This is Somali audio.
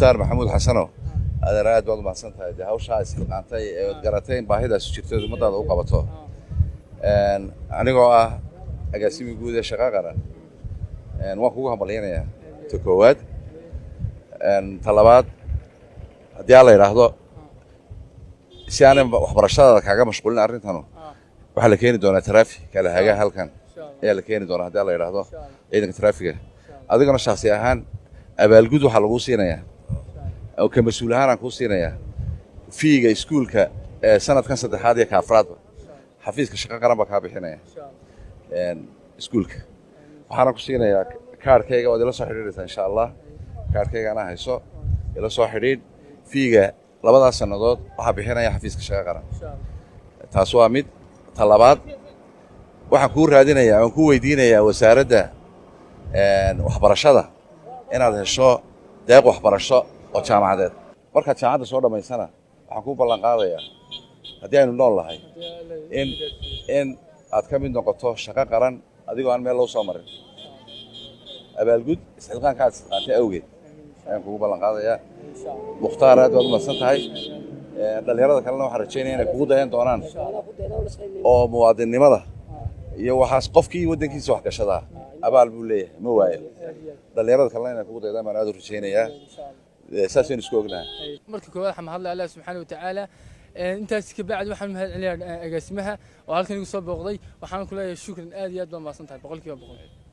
Mukhtaar Maxamuud Xasanow, adeer, aad baad u mahadsan tahay. Dee hawshaa isxilqaantay ee ood garatay in baahidaas jirto ood ummadaada u qabato, anigoo ah agaasimii guud ee Shaqo Qaran, waan kugu hambalyanayaa ta koowaad. Ta labaad, haddii aan la yidhaahdo, si aanay waxbarashadaada kaaga mashquulin arrintanu, waxaa la keeni doonaa traffic kala haga halkan ayaa la keeni doonaa, haddii aan la yidhaahdo, ciidanka traafiga. Adiguna shakhsi ahaan abaalgud waxaa laguu siinayaa oo ka mas-uul ahaan aan kuu siinayaa fee-ga iskuulka ee sanadkan saddexaad iyo ka afraadba. Xafiiska Shaqo Qaran baa kaa bixinaya iskuulka. Waxaana ku siinayaa kaarhkayga, waad ila soo xidhiidhaysaa insha Allah. Kaarhkayga anaa hayso, ila soo xidhiidh. Fee-ga labadaas sannadood waxaa bixinaya xafiiska Shaqo Qaran. Taas waa mid. Ta labaad, waxaan kuu raadinayaa, waan kuu weydiinayaa wasaaradda waxbarashada inaad hesho deeq waxbarasho oo jaamacadeed. Markaad jaamacadda soo dhammaysana, waxaan kuu ballan qaadayaa, haddii aynu nool nahay, in aad ka mid noqoto Shaqo Qaran adigoo aan meel loo soo marin. Abaalgud isxilqaanka aad isxilqaantay awgeed ayaan kugu ballan qaadayaa. Mukhtaar, aad baad u mahadsan tahay. Dhallinyarada kalena waxaan rajaynaya inay kugu dayan doonaan oo muwaadinnimada iyo waxaas, qofkii waddankiisa wax gashadaa abaal buu leeyahay, ma waayo. Dhallinyarada kalena inay kugu daydaan baan aad u rajaynayaa. Saasaynu isku ognahay. Marka koowaad waxaan mahadlay Allah subxaana wa tacaala. Intaas ka bacdi waxaan mahad celinayaa agaasimaha oo halkan igu soo booqday. Waxaan ku leeyahay shukran, aad iyo aad baan mahadsan tahay, 100%.